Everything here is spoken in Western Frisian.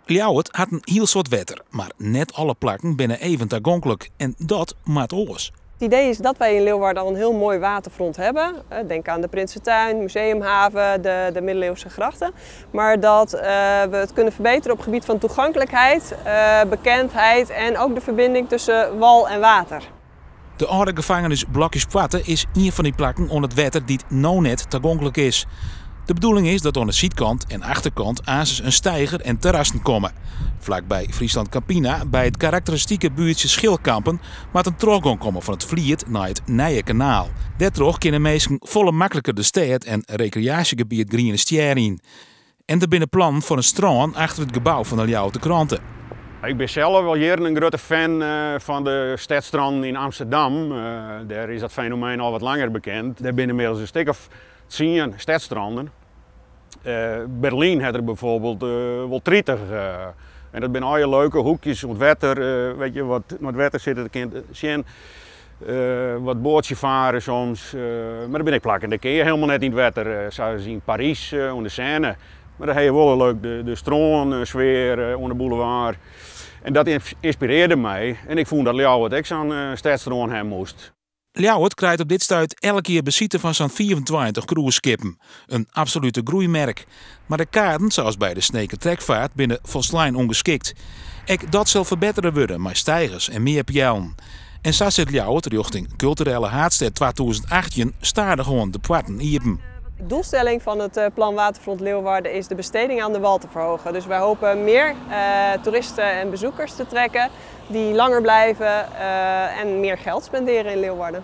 Ljouwert hat in hiel soad wetter, mar net alle plakken binne even tagonklik en dat moat oars. Het idee is dat wij in Leeuwarden al een heel mooi waterfront hebben. Denk aan de Prinsentuin, Museumhaven, de middeleeuwse grachten. Maar dat we het kunnen verbeteren op het gebied van toegankelijkheid, bekendheid en ook de verbinding tussen wal en water. De âlde gefangenis Blokjespoarte is ien fan dy plakken oan it wetter dy't no net tagonklik is. De bedoeling is dat oan de sydkant en achterkant aansens in steiger en terrassen komme. Flakby Friesland Campina, by it karakteristike buertsje Schilkampen, moat in trochgong komme fan it Fliet nei it nije kanaal. Dêrtroch kinne minsken folle makliker de stêd en rekreaasjegebiet Griene Stjer yn. En der binne plannen foar in strân achter it gebou fan de Ljouwerter Krante. Ik bin sels al jierren in grutte fan fan de stedstrannen yn Amsterdam. Dêr is dat fenomeen al wat langer bekend. Dêr binne ynmiddels in stik of 10 stedstrannen. Berlyn hat der byfoarbyld wol 30. En dat binne allegear leuke hoekjes oan it wetter, weet je, wat nei it wetter sitte, dat kin sjen. Wat boatsje fare soms. Mar der binne ek plakken, dêr kinne je hielendal net yn it wetter, sa as yn Parys oan de Seine. Mar dêr ha je wol in leuk de strânsfear oan de boulevard. En dat ynspirearre my en ik fûn dat Ljouwert ek sa'n stedstrân ha moast. Ljouwert krijt op dit stuit elk jier besite fan sa'n 25 cruiseskippen. In absolute groeimerk. Mar de kaden, sa as by de Sneker Trekvaart, binne folslein ûngeskikt. Ek dat sil ferbettere wurde mei steigers en mear peallen. En sa set Ljouwert rjochting kulturele haadstêd 2018 stadichoan de poarten iepen. De doelstelling van het plan Waterfront Leeuwarden is de besteding aan de wal te verhogen. Dus wij hopen meer toeristen en bezoekers te trekken die langer blijven en meer geld spenderen in Leeuwarden.